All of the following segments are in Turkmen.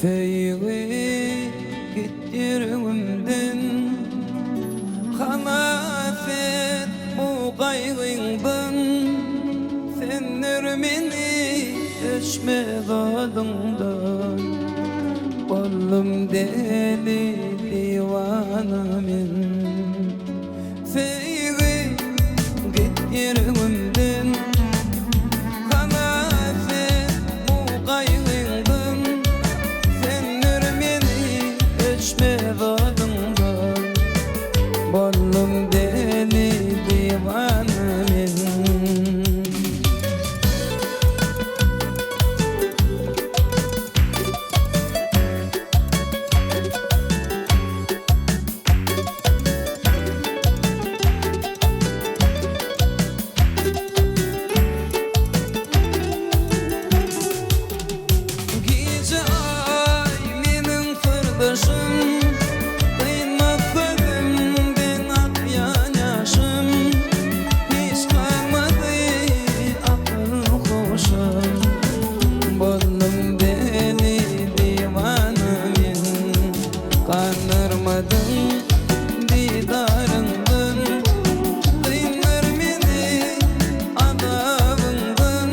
Söýgi git ýüregimden Halas et bu gaýgyňdan Söndür meni öçmez oduňdan Boldum deli diwana men Söýgi git ýüregimden Halas et bu gaýgyňdan Söndür meni öçmez oduňdan Boldum deli diwana men. Gije aý meniň syrdaşym, Dynmaz gözümden akýan ýaşym, Hiç galmady akyl-huşum, Boldum deli diwana men. Gandyrmadyň didaryňdan, Dyndyr meni azabyňdan,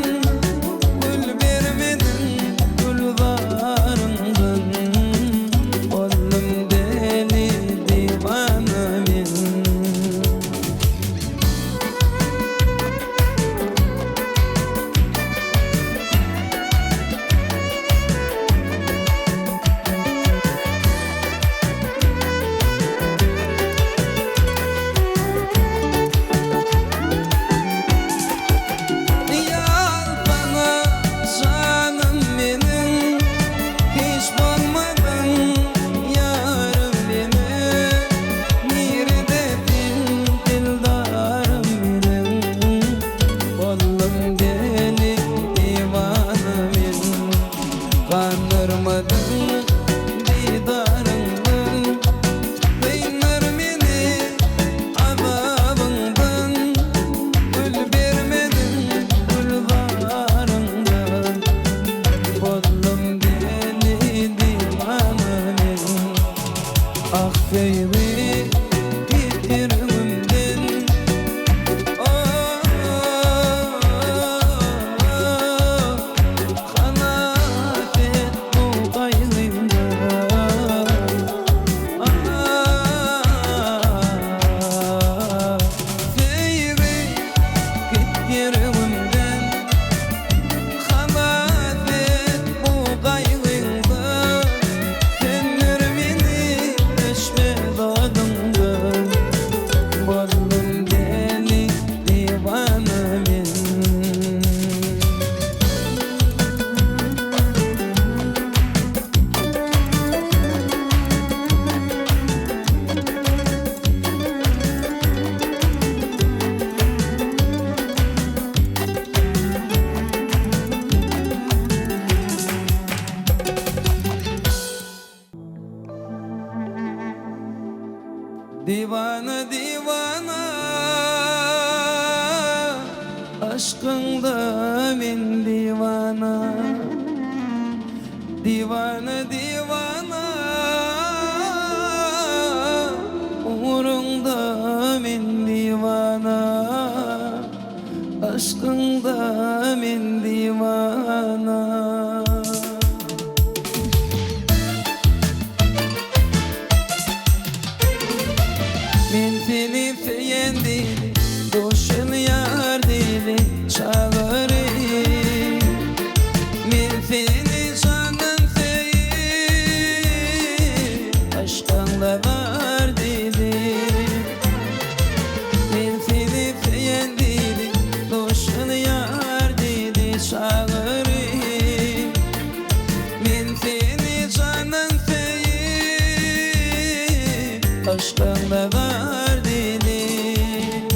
Gül bermediň gülzaryňdan, Boldum deli diwana men. Ýaltana janym meniň, Hiç bolmadyň ýarym meniň, Nirede sen dildarym meniň, Boldum deli diwana men. Gandyrmadyň didaryňdan, Dyndyr meni azabyňdan, Gül bermediň gülzaryňdan, Boldum deli diwana men. Ah söýgi git ýüregimden, Oh, Halas et bu gaýgyňdan, Ah, söýgi git ýüregimden, Halas et bu gaýgyňdan, Söndür meni öçmez oduňdan, Boldum deli diwana men. Diwana diwana Aşkyňda men diwana Diwana diwana Ugruňda men diwana Aşkyňda men diwana. Men seni söýen dili, Duşun ýar dili, çagyry. Men seni jandan söýüp, Aşkyňda bar dili. Men seni söýen dili, Duşun ýar dili, çagyry. Men seni jandan söýüp, Yşkyňda bar dilim.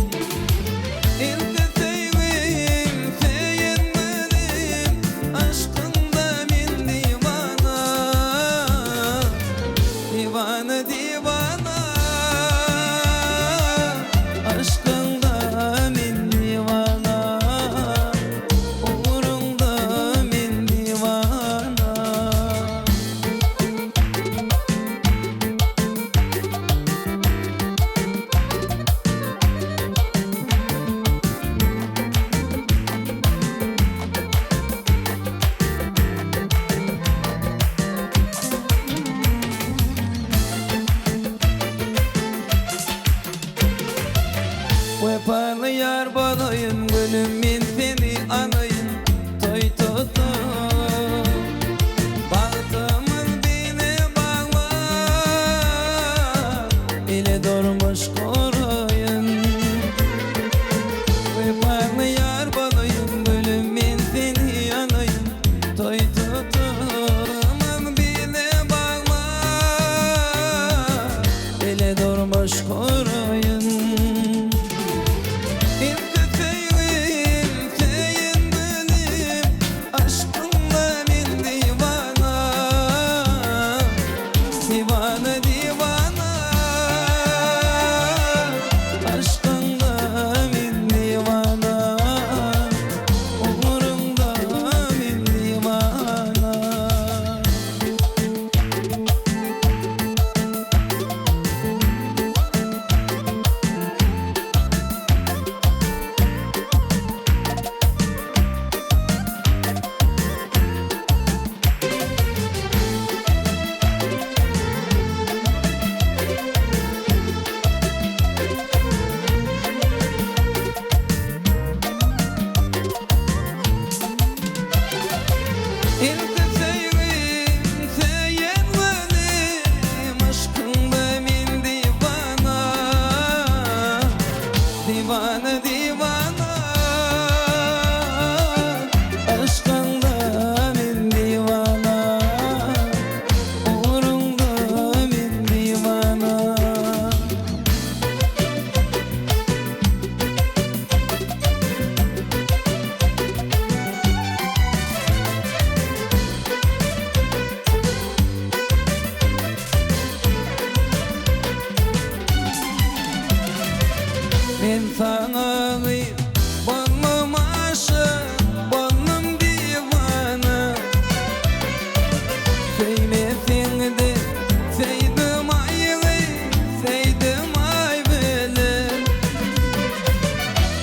Ilki söýgim, söýen gülim, Yşkyňda men diwana. Diwana, diwana, Yşkyňda men diwana. Ugruňda men diwana. Wepaly ýar bolaýyn Gülüm men seni alaýyn Toý tutup Bagtymyz bile baglap Ile durmuş guraýyn Wepaly ýar bolaýyn Gülüm men seni alaýyn Toý tutup Bile baglap Ile durmuş guraýyn Ilki söýgim, söýen gülüm, Aşkyňda men diwana, Diwana, diwana. Aşkyňda men diwana, Ugruňda men diwana. Ilki söýgim, söýen gülüm, Yşkyňda men diwana, Diwana, diwana. Yşkyňda men diwana, Ugruňda men diwana. Men saňa gyz boldum aşyk, boldum diwana. Söýmeseň-de söýdüm aýgy, söýdüm aý bilen.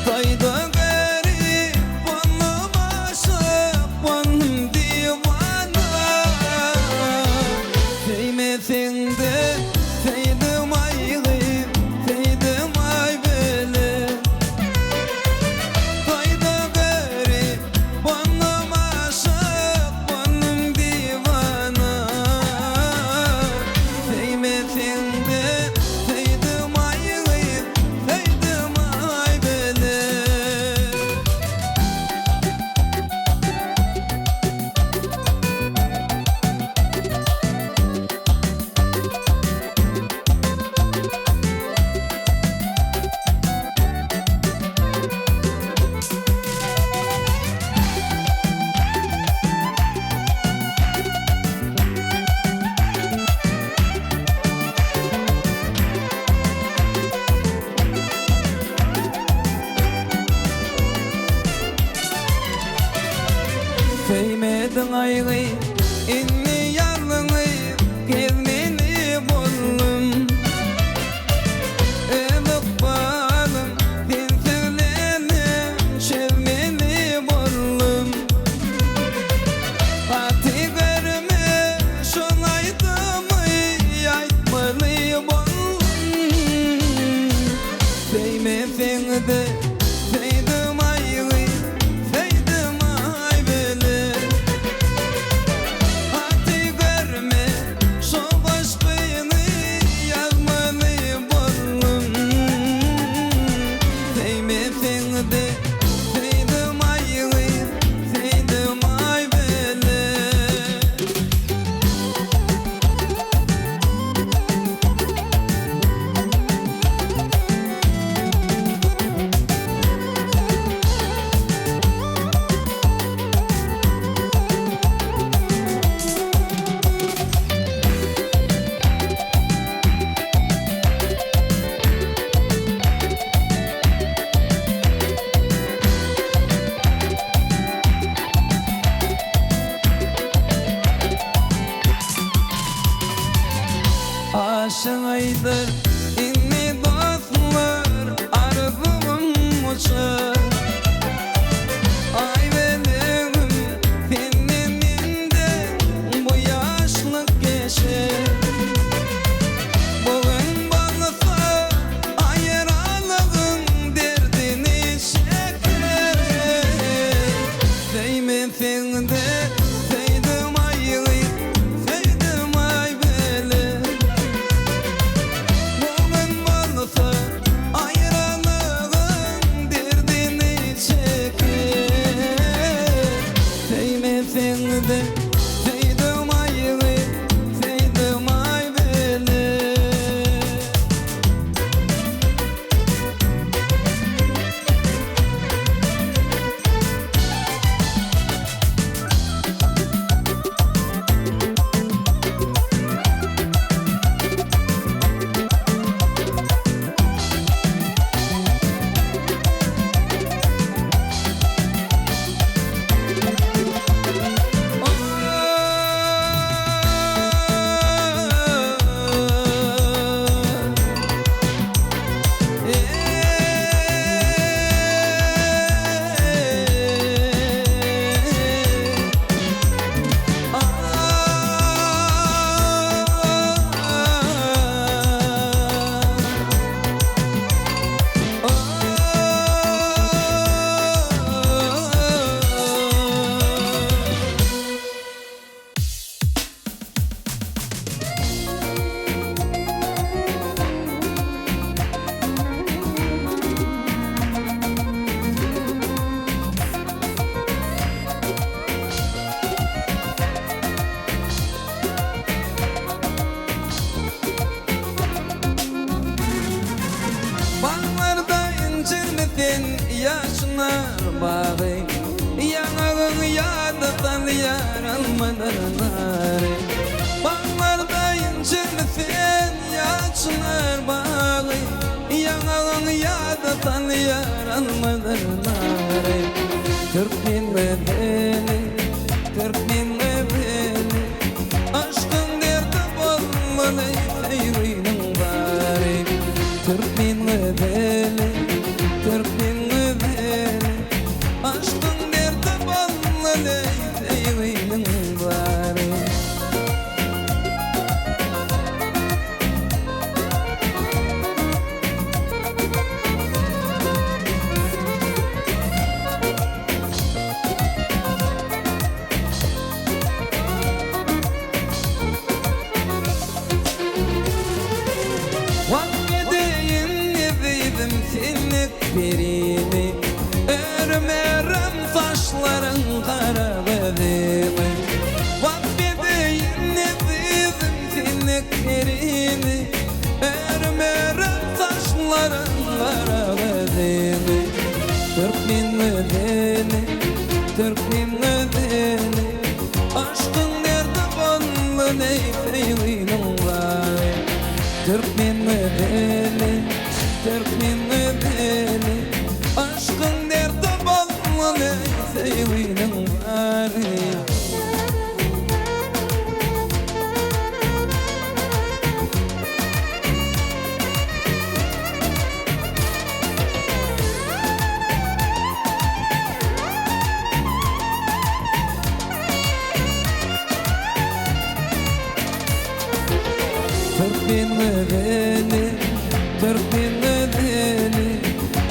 Toýda garyp boldum aşyk, boldum diwana. Söýmeseň-de söýdüm aýgy, söýdüm aý bilen. Toýda garyp boldum aşyk, boldum diwana. Söýmeseň-de söýdüm aýgy, söýdüm aý bilen. Söýmediň aýgy, indi ýalňyz gezmeli boldum. Öz ykbalym sensiz nenem çözmeli boldum. Gaty görme şol aýdymy aýtmaly boldum. Söýmeseň-de söýdüm aýgy, söýdüm aý bilen. Gaty görme şol goşgyny ýazmaly boldum. Söýmeseň-de söýdüm aýgy, söýdüm aý bilen. nar bagy Ýaňagyň ýada salýar almadyr nary Baglarda injirli sen ýa çynar bagy Ýaňagyň ýada salýar almadyr nary Türkmen gözeli, türkmen gözeli Yşkyň derdi bolmaly söýginiň bary Türkmen gözeli, türkmen gözeli Yşkyň derdi bolmaly söýginiň bary. Wasp edeýin ezizim senlik perimi, Örüm-örüm saçlaryň gara gözüňi. Wasp edeýin ezizim senlik perimi, Örüm-örüm saçlaryň gara gözüňi. Türkmen gözeli, türkmen gözeli, Yşkyň derdi boldy eý söýginiň zary. Türkmen gözeli, türkmen gözeli, Yşkyň derdi boldy eý söýginiň zary. Türkmen gözeli, türkmen gözeli,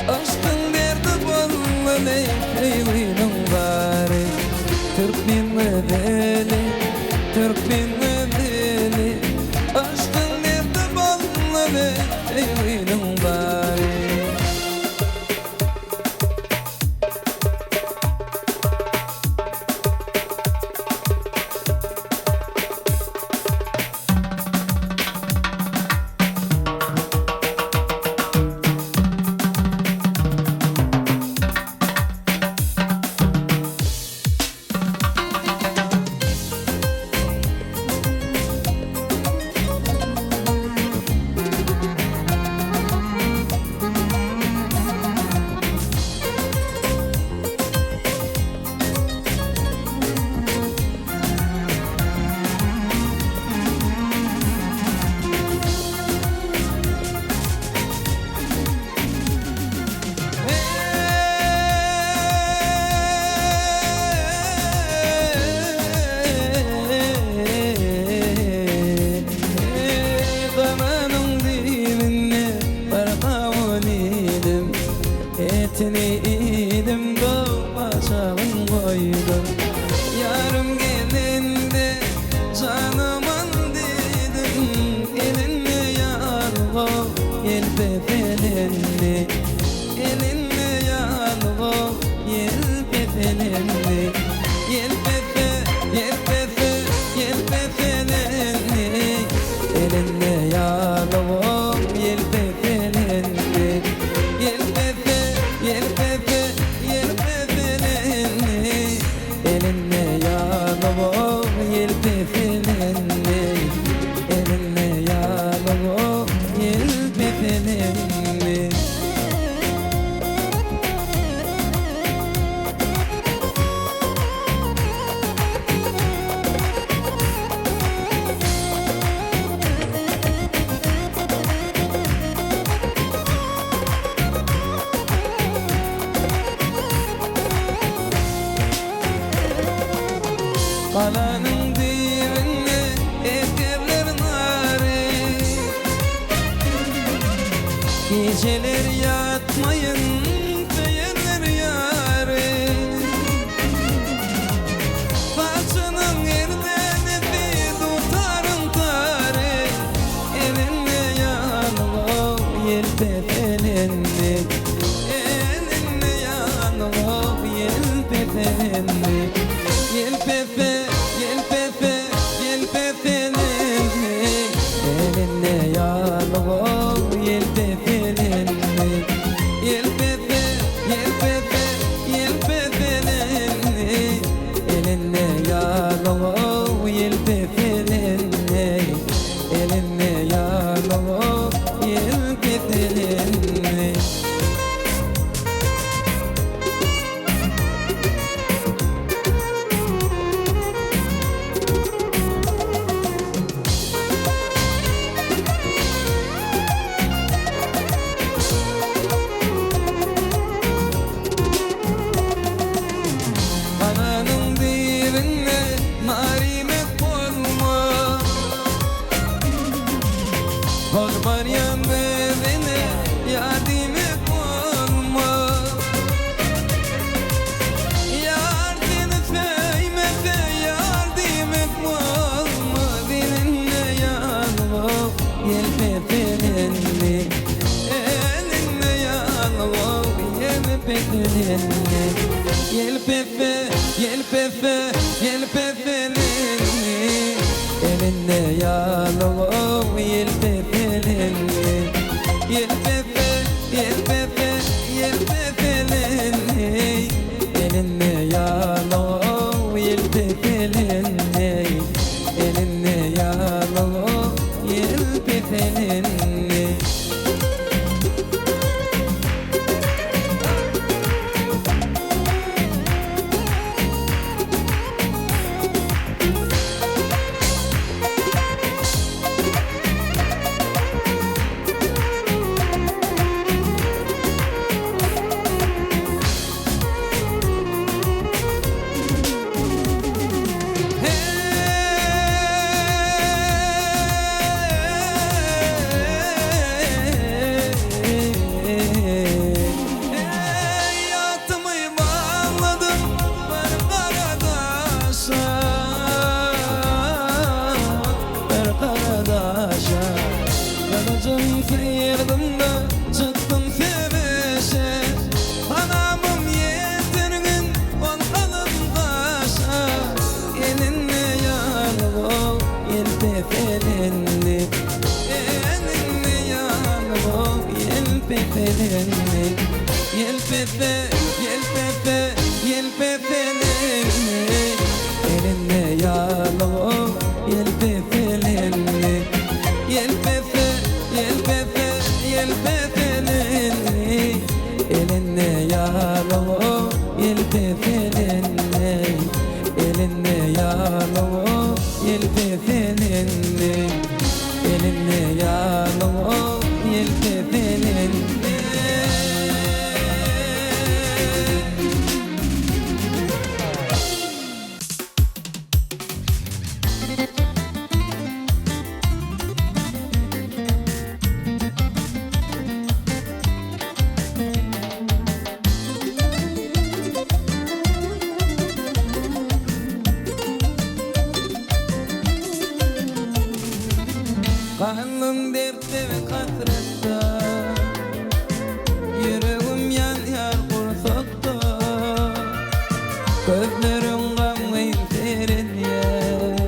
Yşkyň derdi bolmaly söýginiň bary. Türkmen gözeli, türkmen gözeli, Yşkyň derdi bolmaly söýginiň bary. Gamanyň düýbünde bir gawun iýdim, Etini iýdim, dogmaçagyn goýdum. Ýarym gelende janym al diýdim, Elinde ýalgo ýelpezelendi. Elinde ýalgo ýelpezelendi. Ýelpeze, ýelpeze, ýelpezelendi. Elinde ýalgo ýelpezelendi. Ýelpeze, ýelpeze, ýelpezelendi. Elinde ýalgo ýelpezelendi. Elinde ýalgo ýelpezelendi. Galanyň düýbünde ekerler nary. Gijeler ýatmaýyn söýenler ýary. Saçynyň erdenesi dutaryň tary. Elinde ýanyp ýelpezelendi. Elinde ýanyp ýelpezelendi. Ýelpeze, ýelpeze, ýelpezelendi. Elinde ýanyp ýelpezelendi. Ýelpeze, ýelpeze. Ýelpefelinni Ýelpepe, ýelpepe, ýelpefelinni Elinde ýalyg ýelpefelinni Ýelpepe, ýelpepe, ýelpefelinni Elinde ýalyg ýelpefelinni Elinde ýalyg ýelpefelinni. Eý, atymy bagladym bir gara daşa, bir gara daşa. Gylyjym syrdym-da, çykdym söweşe. Salamym ýetirgin ol galyň daşa. Elinde ýalyg ýelpepelendi. Elinde ýalyg ýelpepelendi. Ýelpepe, ýelpepe, ýelpepelendi. Elinde ýalyg ýelpepelendi. Ýelpepe, ýelpepe, ýelpepelendi. Elinde ýalyg ýelpepelendi. Elinde ýalyg ýelpepelendi. Elinde ýalyg ýelpepelendi. Galdym dertde we hasratda, Ýüregim ýanýar gursakda. Gözleriň gamgyn seredýär,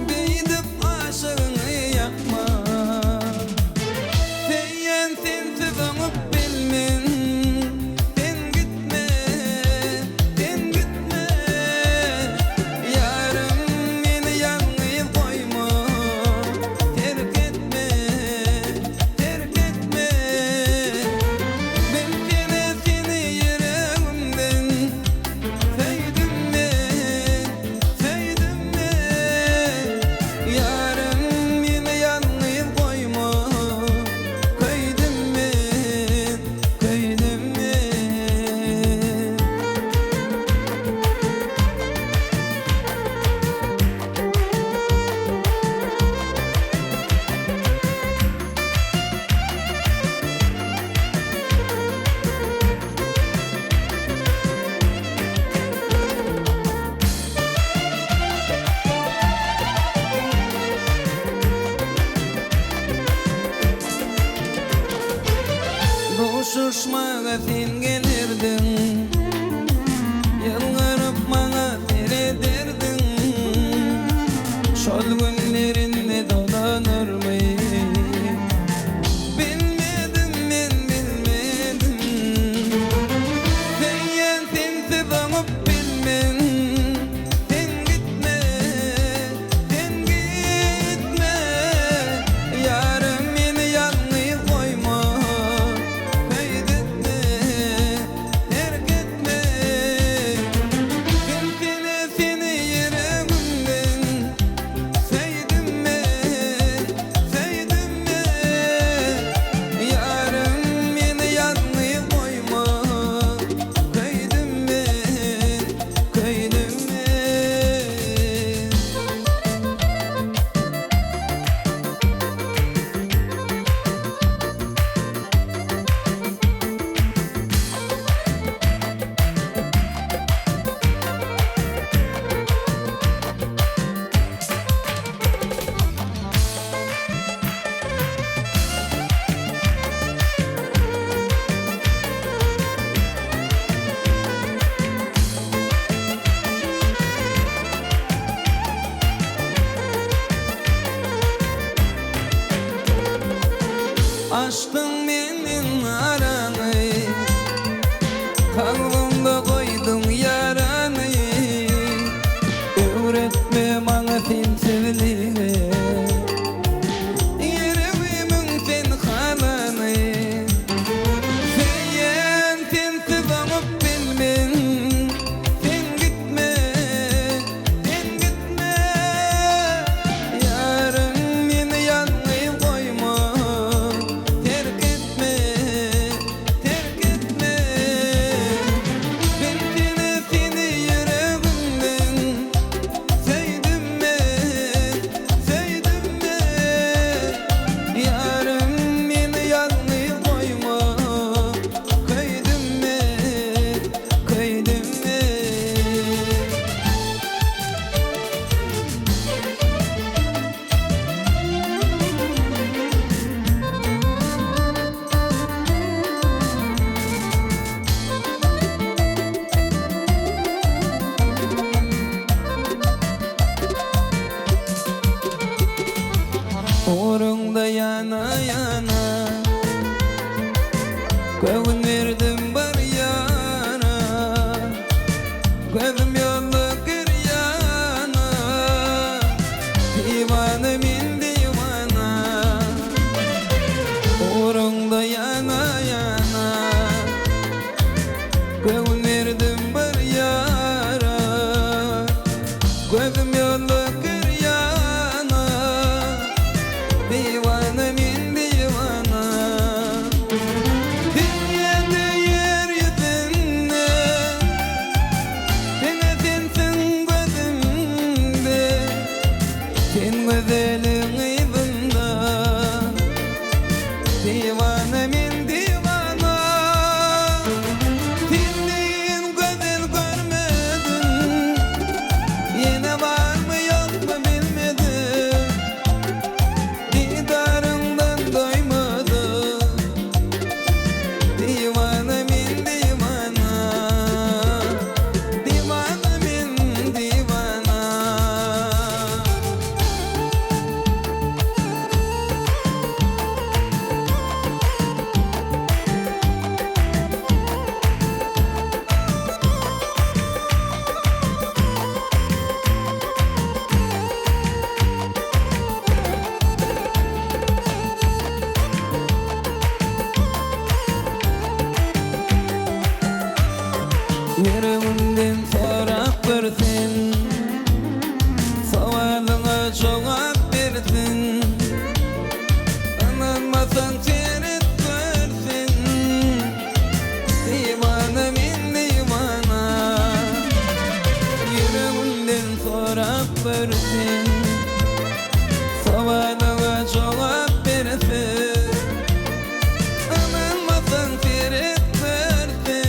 Beýdip aşygyňy ýakma. Söýýän sensiz oňup bilmen, Sen gitme, sen gitme. Ýarym meni ýalňyz goýma, Terk etme, terk etme. Bilsene seni ýüregimden Söýdüm men, söýdüm men. Ýarym meni ýalňyz goýma, Köýdüm men, köýdüm men. Duşuşmaga sen gelerdiň, Ýylgyryp maňa serederdiň. Şol günler indi dolanarmy? Bilmedim men bilmedim. Söýýän sensiz oňup bilmen. Sen gitme, sen gitme. Ýarym meni ýalňyz goýma. Beýdipme, terk etme. menden araňy Kalbymda goýduň ýarany Öwretme maňa sensizligi Ýüregimiň sen halany Söýen sensiz oňup bilmen Sen gitme, sen gitme Ýarym meni ýalňyz goýma Terk etme, terk etme Men seni, seni ýüregimden Söýdüm men, söýdüm men Ýarym meni ýalňyz goýma Köýdüm men, köýdüm men. Ugruňda ýana-ýana Göwün berdim bir ýana Gözüm ýolda girýana Diwana men diwana Ugruňda ýana-ýana Göwün berdim bir ýara Gözüm ýolda girýana Diwana men diwana Dünýede ýer ýüzünde Diňe sensiň gözümde Sen gözeliň yzynda Diwana men diwana Senden gözel görmedim Ýene barmy ýokmy bilmedim Didaryňdan doýmadym Diwana men diwana Diwana men diwana. Ýüregimden sorap gör sen, Sowalyňa jogap bersin. Ynanmasaň seret gör sen, Diwana men diwana. Ýüregimden sorap gör sen, Sowalyňa jogap bersin. Ynanmasaň seret gör sen.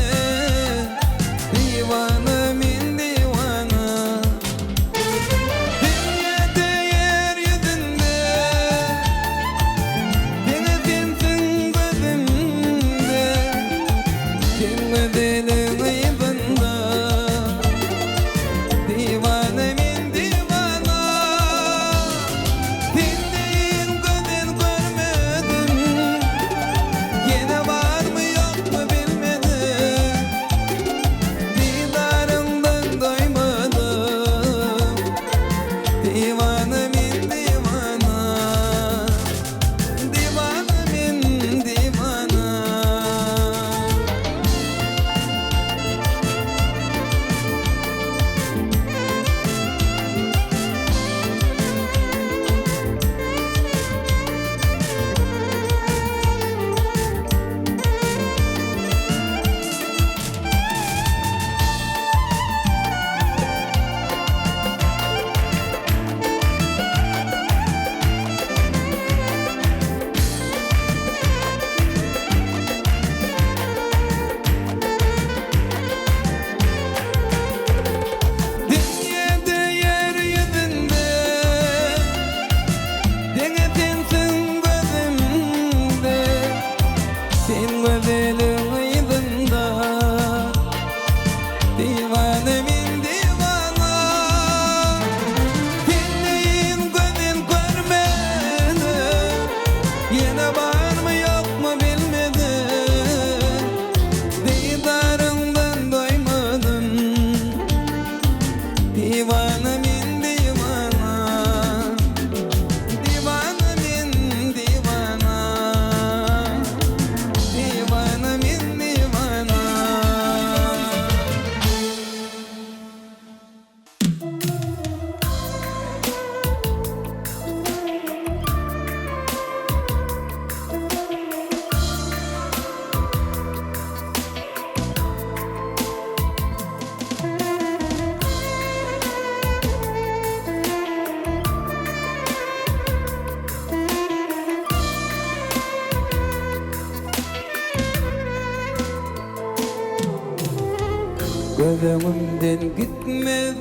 Göz öňümden gitmez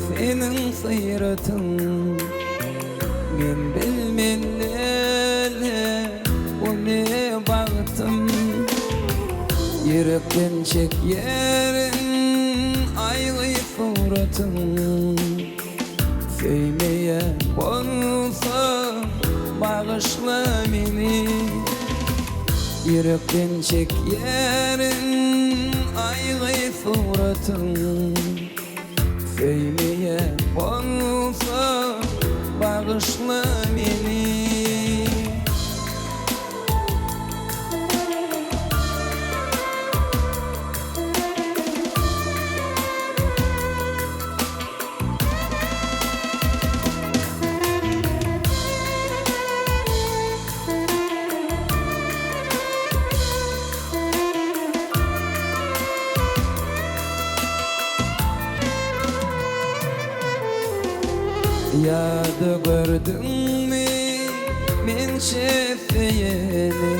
seniň syratyň Men bilmelile bu ne bagtym Ýürekden çekýärin aýly suratyň Söýmeýän bolsam bagyşla meni Ýürekden çekýärin aýgy suratyň Söýmeýän bolsam bagyşla meni. Ýa-da gördüňmi men şefeýeni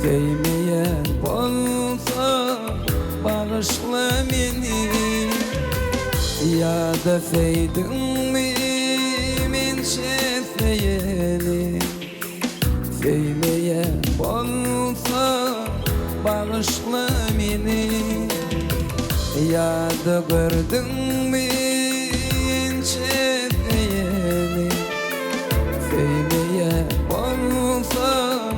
Söýmeýän bolsam bagyşla meni Ýa-da söýdüňmi men şefeýeni Söýmeýän bolsam bagyşla meni Ýa-da gördüňmi inçe söýeni Söýmeýän bolsam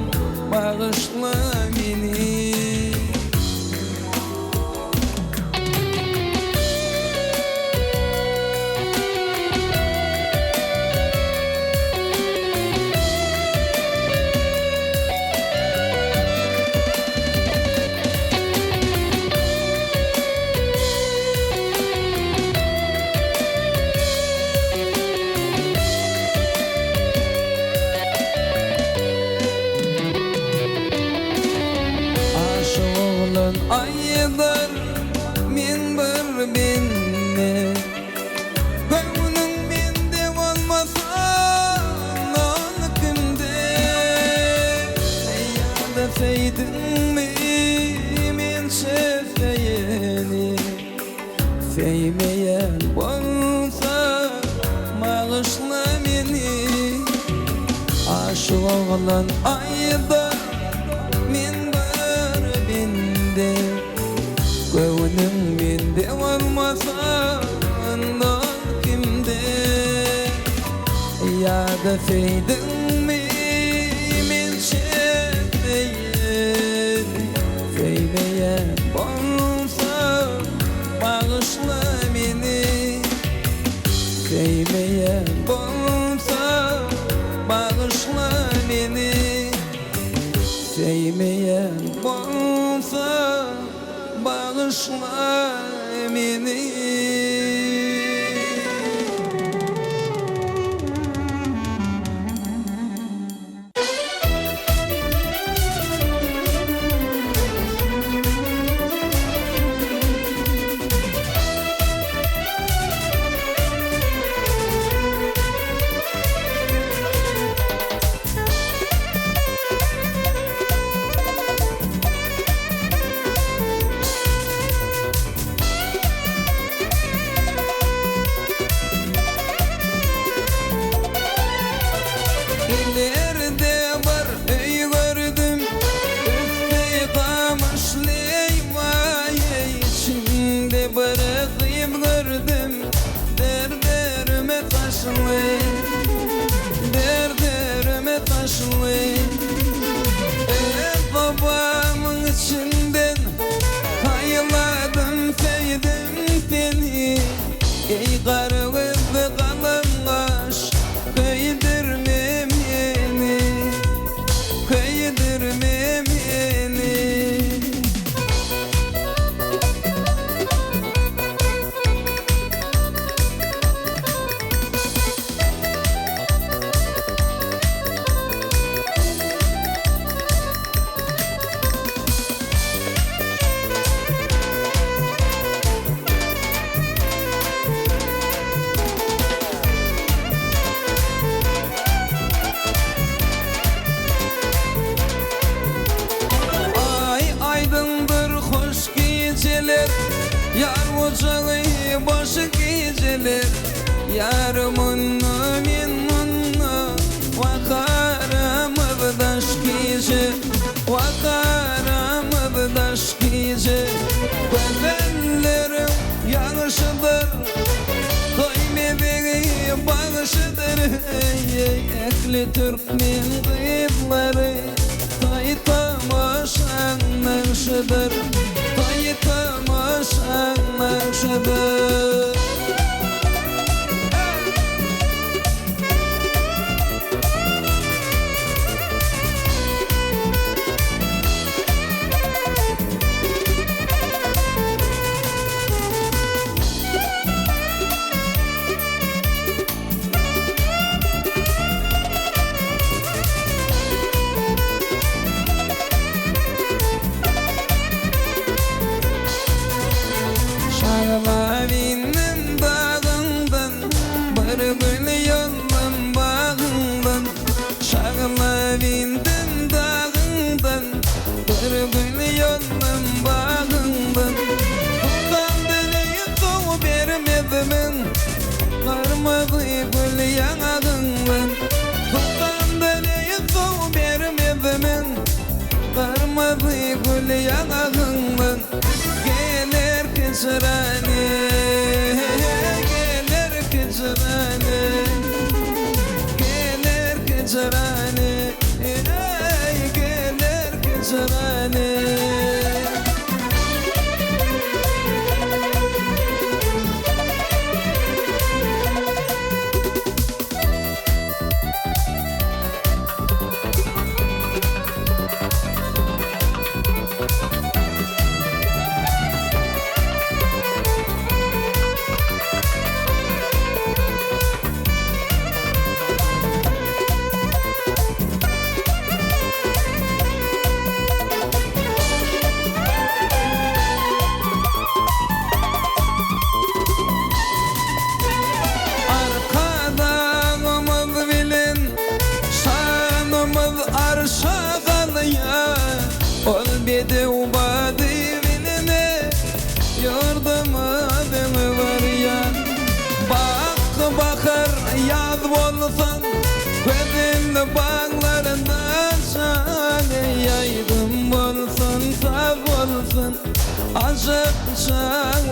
bagyşla meni. Aşyk oglan aýdar men bir bende Göwnüň mende bolmasa ol kimde Ýa-da söýdüňmi men söýeni Söýmeýän bolsaň bagyşla meni Aşyk oglan aýdar men bir bende Göwnüň mende bolmasa onda kimde Ýa-da söýdüňmi men şeýleýin Söýmeýän bolsaň bagyşla meni Söýmeýän bolsaň bagyşla meni Söýmeýän bolsaň bagyşla meni. Gujagy boş gijeler Ýarym onda men munda Wah aramyz daş gije Wah aramyz daş gije Gözelleriň ýagşydyr Toý bezegi bagşydyr Eý ähli türkmen gyzlary Toý tomaşaň nagşydyr Toý tomaşaň nagşydyr. Şaglabindim dagyňdan, Bir gül ýoldum bagyňdan. Şaglabindim dagyňdan, Bir gül ýoldum bagyňdan. Tutan dili suw bermezmiň, Gyrmyzy gül ýaňagyňdan. Tutan dili suw bermezmiň, Gyrmyzy gül ýaňagyňdan. Geler kejirane, geler kejirane, Geler kejirane, eý, geler kejirane. Arkadagymyz bilen şanymyz arşa galýar, Ol bedew bady bilen ýurdumyz öňe barýar. Bak bahar ýaz bolsun, gözel baglarynda şaly, Aýdym bolsun, saz bolsun, ajap çaly.